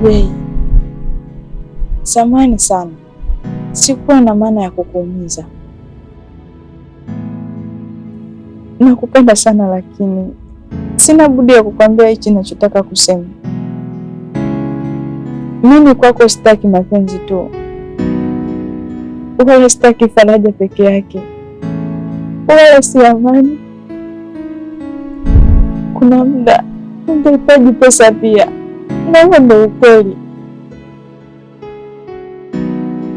Jay, samahani sana, sikuwa na maana ya kukuumiza. Nakupenda sana lakini sina budi ya kukwambia hichi ninachotaka kusema. Mimi kwako sitaki mapenzi tu, wala sitaki faraja peke yake, wala si amani. Kuna muda nitahitaji pesa pia, na huo ndio ukweli.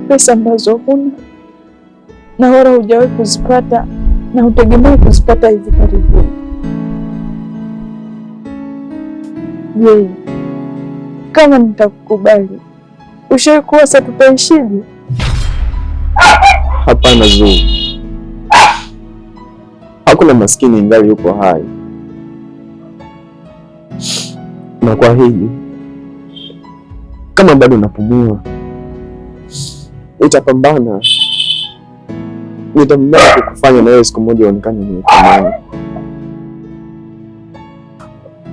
Pesa ambazo huna na wala hujawahi kuzipata na hutegemei kuzipata hivi karibuni. Je, kama nitakukubali, ushawahi kuwaza tutaishije? Hapana Zuu, hakuna maskini ingali yupo hai, na kwa hili kama bado napumua, nitapambana, nitapambana kukufanya na wewe siku moja uonekane mwenye thamani.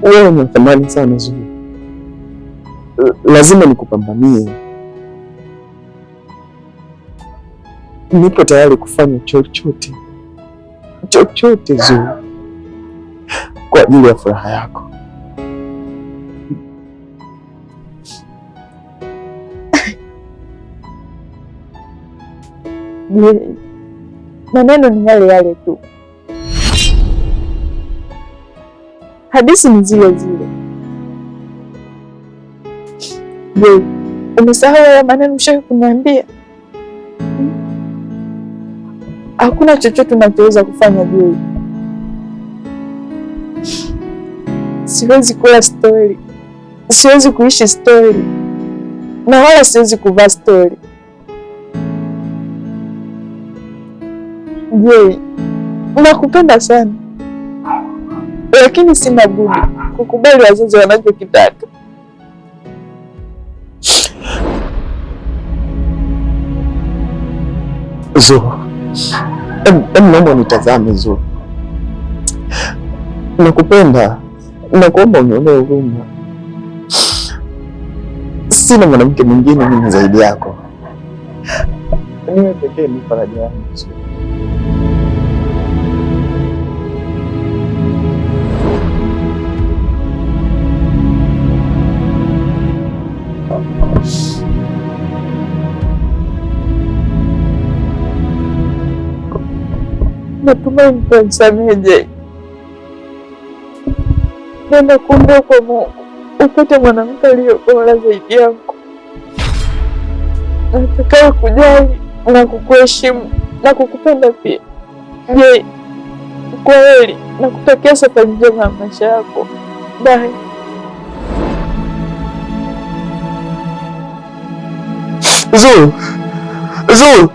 Wewe una thamani sana Zuu, lazima nikupambanie. Nipo tayari kufanya chochote chochote Zuu, kwa ajili ya furaha yako. Je, maneno ni yale yale tu, hadithi ni zile zile. Je, umesahau haya maneno ushawahi kuniambia? Hakuna chochote unachoweza kufanya Jay. Siwezi kula stori, siwezi kuishi stori, na wala siwezi kuvaa stori. Jay, nakupenda sana, lakini sina budi kukubali wazazi wanachokitaka. Zuu, em, naomba unitazame Zuu, nakupenda, nakuomba unionee huruma. Sina mwanamke mwingine mimi zaidi yako, niwe pekee ni faraja yangu Zuu. Natumai mtanisamehe Jay. Nenda kuomba kwa Mungu upate mwanamke aliye bora zaidi yangu, atakaye kujali na kukuheshimu na kukupenda pia. Jay, kwa kweli nakutakia safari njema ya maisha yako. Bye. Zuu, Zuu.